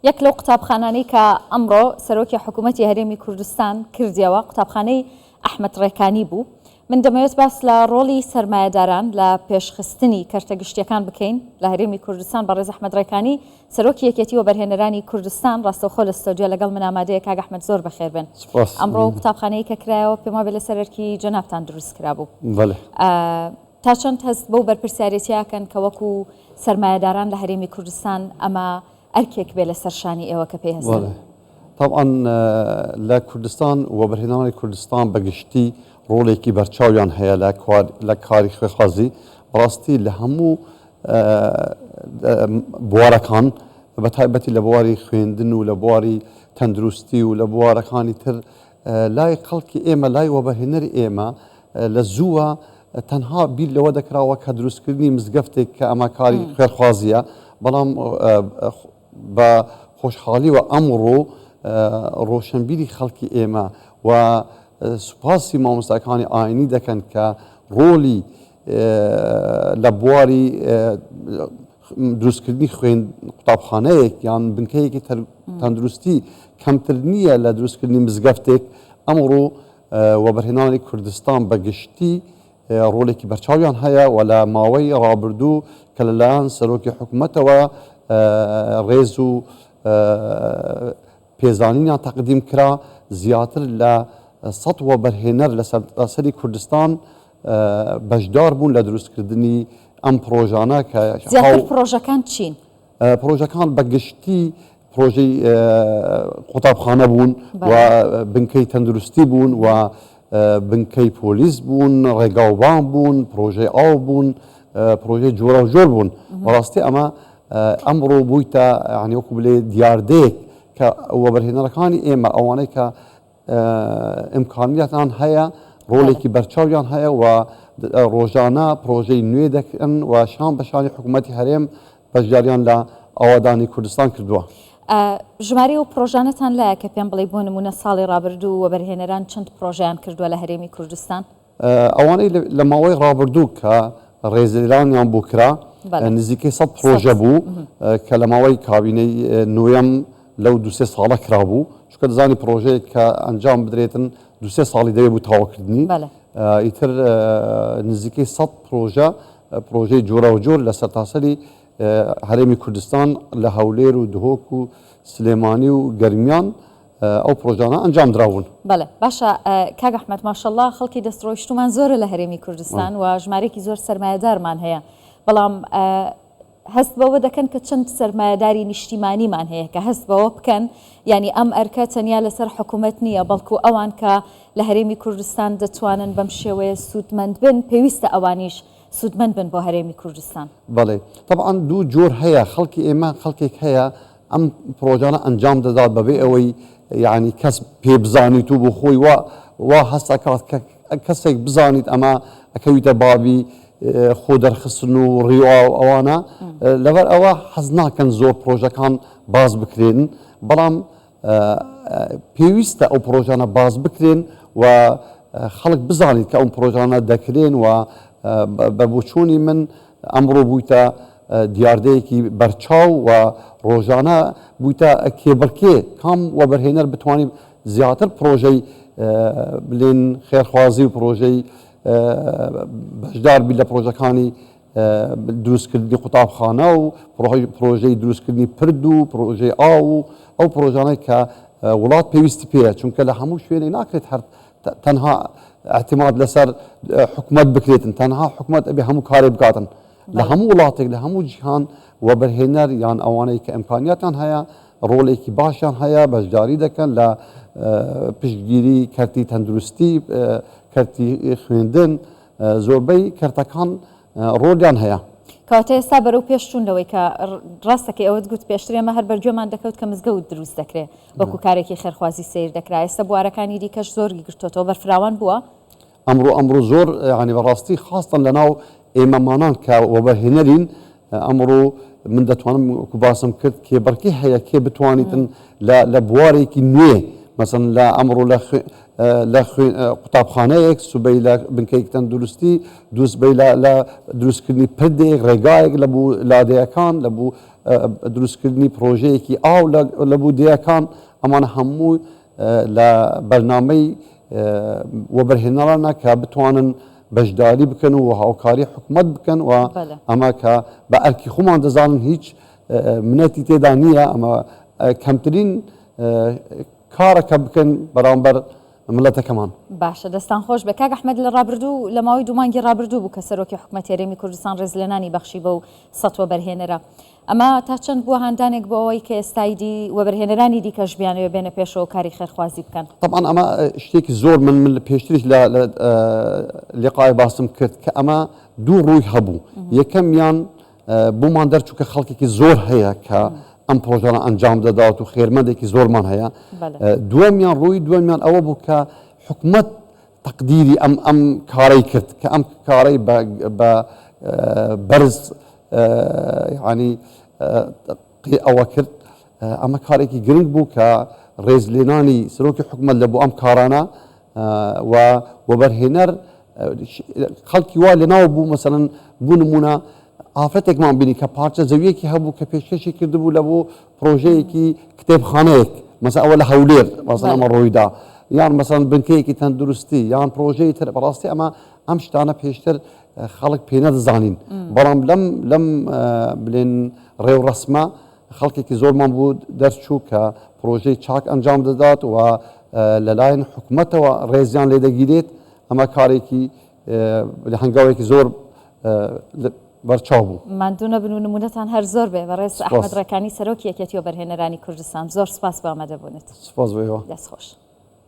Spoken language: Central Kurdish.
یەک لەو قوتابخانانەی کە ئەمڕۆ سەرۆکی حکوومەتی هەرێمی کوردستان کردیەوە قوتابخانەی ئەحمەد ڕێکانی بوو. من دەمەوێت باس لە ڕۆڵی سەرمایەداران لە پێشخستنی کەرتە گشتیەکان بکەین لە هەرێمی کوردستان. بەڕێز ئەحمەد ڕێکانی سەرۆکی یەکێتی وەبەرهێنەرانی کوردستان ڕاستەوخۆ لە ستۆدیۆ لەگەڵ من ئامادەیە. کاک ئەحمەد زۆر بەخێر بێن. سپاس. ئەمڕۆ قوتابخانەیە کە کرایەوە پێم وابێ لەسەر ئەرکی جەنابتان دروست کرابوو. بەڵێ. تا چەند هەست بەو بەرپرسیارێتیە ئەکەن کە وەکو سەرمایەداران لە هەرێمی کوردستان ئەمە ئەرکێک بێ لەسەر شانی ئێوە کە پێی هەستن؟ بەڵێ تەبعەن لە کوردستان وەبەرهێنانی کوردستان بە گشتی ڕۆڵێکی بەرچاویان هەیە لە لە کاری خێرخوازی بەڕاستی لە هەموو بوارەکان بە تایبەتی لە بواری خوێندن و لە بواری تەندروستی و لە بوارەکانی تر لای خەڵکی ئێمە لای وەبەرهێنەری ئێمە لە زووە تەنها بیر لەوە دەکراوە کە دروستکردنی مزگەفتێک کە ئەمە کاری خێرخوازیە بەڵام بە خۆشحاڵیوە ئەمڕۆ ڕۆشنبیری خەڵکی ئێمە و سوپاسی مامۆستاکانی ئاینی دەکەن کە ڕۆڵی لە بواری دروستکردنی خوێن قوتابخانەیەک یان بنکەیەکی تەندروستی کەمتر نییە لە دروستکردنی مزگەفتێک ئەمڕۆ وەبەرهێنانی کوردستان بە گشتی ڕۆلێکی بەرچاویان هەیە و لە ماوەی ڕابردوو کە لەلایەن سەرۆکی حکومەتەوە ڕێز و پێزانینیان تەقدیم کرا زیاتر لە سەد وەبەرهێنەر لە سەرتاسەری کوردستان بەشدار بوون لە دروستکردنی ئەم پڕۆژانە کە زیاتر پڕۆژەکان چین؟ پڕۆژەکان بە گشتی پڕۆژەی قوتابخانە بوون و بنکەی تەندروستی بوون و بنکەی پۆلیس بوون، ڕێگاوبان بوون، پڕۆژەی ئاو بوون، پڕۆژەی جۆراوجۆر بوون. بەڕاستی ئەمە ئەمڕۆ بوویتە یانی وەکو بلێ دیاردەیەک کە وەبەرهێنەرەکانی ئێمە ئەوانەی کە ئیمکانیاتان هەیە ڕۆڵێکی بەرچاویان هەیە و ڕۆژانە پرۆژەی نوێ دەکەن و شان بە شانی حکوومەتی هەرێم بەشداریان لە ئاوادانی کوردستان کردووە. ژمارەی ئەو پرۆژانەتان لایە کە پێم بڵێی بۆ نموونە ساڵی ڕابردوو وەبەرهێنەران چەند پرۆژەیان کردووە لە هەرێمی کوردستان؟ ئەوانەی لە ماوەی ڕابردوو کە ڕێزلێنانیان بۆ کرا نزیکەی سەد پرۆژە بوو کە لە ماوەی کابینەی نۆیەم لەو دوو سێ ساڵە کرابوو، چونکە دەزانی پرۆژەیەک کە ئەنجام بدرێتن دوو سێ ساڵی دەوێت بۆ تەواوکردنی، ئیتر نزیکەی سەد پرۆژە پرۆژەی جۆراوجۆر لە سەرتاسەری هەرێمی کوردستان لە هەولێر و دهۆک و سلێمانی و گەرمیان ئەو پرۆژانە ئەنجام دراون. بەڵێ باشە کاک ئەحمەد ماشەڵڵا خەڵکی دەستڕۆیشتوومان زۆرە لە هەرێمی کوردستان و ژمارەیەکی زۆر سەرمایەدارمان هەیە بەڵام هەست بەوە دەکەن کە چەند سەرمایەداری نیشتیمانیمان هەیە کە هەست بەوە بکەن یانی ئەم ئەرکە تەنیا لەسەر حکوومەت نییە بەڵکو ئەوان کە لە هەرێمی کوردستان دەتوانن بەم شێوەیە سوودمەند بن پێویستە ئەوانیش سوودمەند بن بۆ هەرێمی کوردستان. بەڵێ تەبعەن دوو جۆر هەیە خەڵکی ئێمە خەڵکێک هەیە ئەم پڕۆژانە ئەنجام دەدات بەبێ ئەوەی یانی کەس پێ بزانیت و بۆ خۆی وا وا هەست ئەکات کە کەسێک بزانیت ئەمە ئەکەویتە بابی خۆ دەرخستن و ڕیوا و ئەوانە لەبەر ئەوە حەز ناکەن زۆر پڕۆژەکان باس بکرێن بەڵام پێویستە ئەو پڕۆژانە باس بکرێن و خەڵک بزانیت کە ئەو پڕۆژانە دەکرێن و بە بۆچوونی من ئەمڕۆ بوویتە دیاردەیەکی بەرچاو و ڕۆژانە بوویتە کێبڕکێ کام وەبەرهێنەر بتوانیت زیاتر پڕۆژەی بلێن خێرخوازی و پڕۆژەی بەشدار بی لە پڕۆژەکانی دروستکردنی قوتابخانە و پڕۆژەی دروستکردنی پرد و پڕۆژەی ئاو و ئەو پڕۆژانەی کە وڵات پێویستی پێیە چونکە لە هەموو شوێنێک ناکرێت هەر تەنها اعتماد لەسەر حکومەت بکرێتن تەنها حکومەت ئەبێ هەموو کارێک بکاتن لە هەموو وڵاتێک لە هەموو جیهان وەبەرهێنەر یان ئەوانەی کە ئیمکانیاتیان هەیە ڕۆڵێکی باشیان هەیە بەشداری دەکەن لە پشتگیری کەرتی تەندروستی کەرتی خوێندن زۆربەی کەرتەکان ڕۆڵیان هەیە. کەواتە ئێستا بەرەو پێش چوون لەوەی کە ڕاستەکەی ئەوەت گوت پێشتر ئێمە هەر بەرگوێمان دەکەوت کە مزگەوت دروست دەکرێ وەکو کارێکی خێرخوازی سەیر دەکرا ئێستا بوارەکانی دیکەش زۆر گرتۆتەوە بەرفراوان بووە؟ ئەمڕۆ ئەمڕۆ زۆر یانی بەڕاستی خاستەن لەناو ئێمەمانان کە وەبەرهێنەرین ئەمڕۆ من دەتوانم وەکو باسم کرد کێبڕکێ هەیە کێ بتوانیتن لە لە بوارێکی نوێ مەسەن لە ئەمڕۆ لە لە قوتابخانەیەک، سبەی لە بنکەیەکی تەندروستی، دووسبەی لە دروستکردنی پردێک، ڕێگایەک لە بوو لادێیەکان، لە بوو دروستکردنی پرۆژەیەکی ئاو لە بوو دێیەکان، ئەمانە هەموو لە بەرنامەی وەبەرهێنەرانە کە بتوانن بەشداری بکەن و هاوکاری حکومەت بکەن و ئەمە کە بە ئەرکی خۆمان دەزانن هیچ منەتی تێدا نییە ئەمە کەمترین کارە کە بکەن بەرامبەر ملەتەکەمان. باشە دەستان خۆش بێ کاک ئەحمەد لە ڕابردوو لە ماوەی دوو مانگی ڕابردوو بوو کە سەرۆکی حکومەتی هەرێمی کوردستان ڕێزلێنانی بەخشی بەو سەت وەبەرهێنەرە ئەمە تا چەند بووە هاندانێک بۆ ئەوەی کە ئێستای دی وەبەرهێنەرانی دیکەش بیانەوێ بێنە پێشەوە و کاری خێرخوازی بکەن؟ تەبعەن ئەمە شتێکی زۆر من من پێشتریش لە لقای باسم کرد کە ئەمە دوو ڕووی هەبوو یەکەمیان بۆمان دەرچوو کە خەڵکێکی زۆر هەیە کە ئەم پرۆژانە ئەنجام دەدات و خێرمەندێکی زۆرمان هەیە دووەمیان ڕووی دووەمیان ئەوە بوو کە حکومەت تەقدیری ئەم ئەم کارەی کرد کە ئەم کارەی بە بەرز ینی ئەوە کرد ئەمە کارێکی گرنگ بوو کە ڕێزلێنانی سەرۆکی حکومەت لە بۆ ئەم کارانە و وەبەرهێنەر خەڵکی وا لەناو بوو مەسەلەن بوو نمونە ئافرەتێکمان بینی کە پارچە زەویەکی هەبوو کە پێشکەشی کردبوو لە بۆ پرۆژەیەکی کتێبخانەیەک مەسە ئەوە لە هەولێر مەسەن ئەمە ڕوویدا یان مەسەن بنکەیەکی تەندروستی یان پرۆژەی تر بەڕاستی ئەمە ئەم شتانە پێشتر خەڵک پێ نەدەزانین بەڵام لەم لەم بلێن ڕێوڕەسمە خەڵکێکی زۆرمان بوو دەرچوو کە پرۆژەی چاک ئەنجام دەدات و لەلایەن حکومەتەوە ڕێزیان لێ دەگیرێت، ئەمە کارێکی هەنگاوێکی زۆر بەرچاو بوو. ماندوو نەبن و نموونەتان هەر زۆر بێ. بەڕێز ئەحمەد ڕێکانی سەرۆکی یەکێتی وەبەرهێنەرانی کوردستان زۆر سوپاس بۆ ئامادەبوونت. سوپاس بۆ ئێوە. دەست خۆش.